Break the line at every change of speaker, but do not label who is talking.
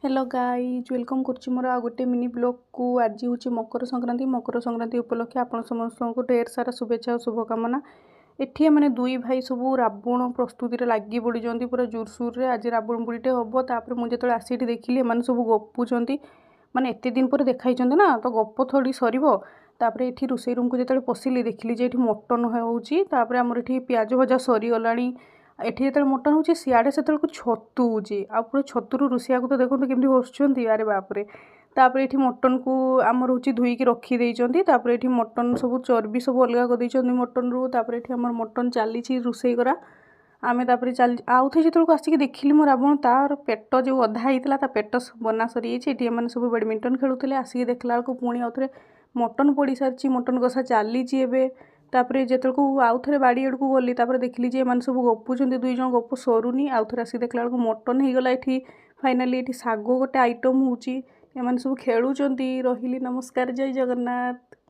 Hello guys, welcome କରୁଛି ମୋର ଆଉ ଗୋଟେ ମିନି ବ୍ଲଗ୍କୁ। ଆଜି ହେଉଛି ମକର ସଂକ୍ରାନ୍ତି। ମକର ସଂକ୍ରାନ୍ତି ଉପଲକ୍ଷେ ଆପଣ ସମସ୍ତଙ୍କୁ ଢେର ସାରା ଶୁଭେଚ୍ଛା ଓ ଶୁଭକାମନା। ଏଠି ଏମାନେ ଦୁଇ ଭାଇ ସବୁ ରାବଣ ପ୍ରସ୍ତୁତିରେ ଲାଗି ପଡ଼ିଛନ୍ତି ପୁରା ଜୋରସୋରରେ। ଆଜି ରାବଣ ପୋଡ଼ିଟେ ହେବ। ତାପରେ ମୁଁ ଯେତେବେଳେ ଆସି ଏଠି ଦେଖିଲି, ଏମାନେ ସବୁ ଗପୁଛନ୍ତି। ମାନେ ଏତେ ଦିନ ପରେ ଦେଖା ହେଇଛନ୍ତି ନା, ତ ଗପ ଥୋଡ଼ି ସରିବ। ତାପରେ ଏଠି ରୋଷେଇ ରୁମ୍କୁ ଯେତେବେଳେ ପଶିଲି, ଦେଖିଲି ଯେ ଏଠି ମଟନ୍ ହେଉଛି। ତାପରେ ଆମର ଏଠି ପିଆଜ ଭଜା ସରିଗଲାଣି। ଏଠି ଯେତେବେଳେ ମଟନ୍ ହେଉଛି, ସିଆଡ଼େ ସେତେବେଳକୁ ଛତୁ ହେଉଛି। ଆଉ ପୁରା ଛତୁରୁ ରୋଷେଇଆକୁ ତ ଦେଖନ୍ତୁ କେମିତି ହସୁଛନ୍ତି, ଆରେ ବାପରେ! ତାପରେ ଏଠି ମଟନ୍କୁ ଆମର ହେଉଛି ଧୋଇକି ରଖିଦେଇଛନ୍ତି। ତାପରେ ଏଠି ମଟନ୍ ସବୁ ଚର୍ବି ସବୁ ଅଲଗା କରିଦେଇଛନ୍ତି ମଟନ୍ରୁ। ତାପରେ ଏଠି ଆମର ମଟନ୍ ଚାଲିଛି ରୋଷେଇ କରା। ଆମେ ତାପରେ ଚାଲି ଆଉ ଥରେ ଯେତେବେଳକୁ ଆସିକି ଦେଖିଲି, ମୋ ରାବଣ ତାର ପେଟ ଯେଉଁ ଅଧା ହେଇଥିଲା, ତା ପେଟ ବନା ସରିଯାଇଛି। ଏଠି ଏମାନେ ସବୁ ବ୍ୟାଡ଼ମିଣ୍ଟନ ଖେଳୁଥିଲେ। ଆସିକି ଦେଖିଲା ବେଳକୁ ପୁଣି ଆଉ ଥରେ ମଟନ୍ ପଡ଼ି ସାରିଛି, ମଟନ୍ କଷା ଚାଲିଛି ଏବେ। ତାପରେ ଯେତେବେଳକୁ ଆଉ ଥରେ ବାଡ଼ି ଆଡ଼କୁ ଗଲି, ତାପରେ ଦେଖିଲି ଯେ ଏମାନେ ସବୁ ଗପୁଛନ୍ତି ଦୁଇ ଜଣ, ଗପ ସରୁନି। ଆଉ ଥରେ ଆସିକି ଦେଖିଲା ବେଳକୁ ମଟନ୍ ହେଇଗଲା ଏଠି ଫାଇନାଲି। ଏଠି ଶାଗ ଗୋଟେ ଆଇଟମ୍ ହେଉଛି, ଏମାନେ ସବୁ ଖେଳୁଛନ୍ତି। ରହିଲି, ନମସ୍କାର, ଜୟ ଜଗନ୍ନାଥ।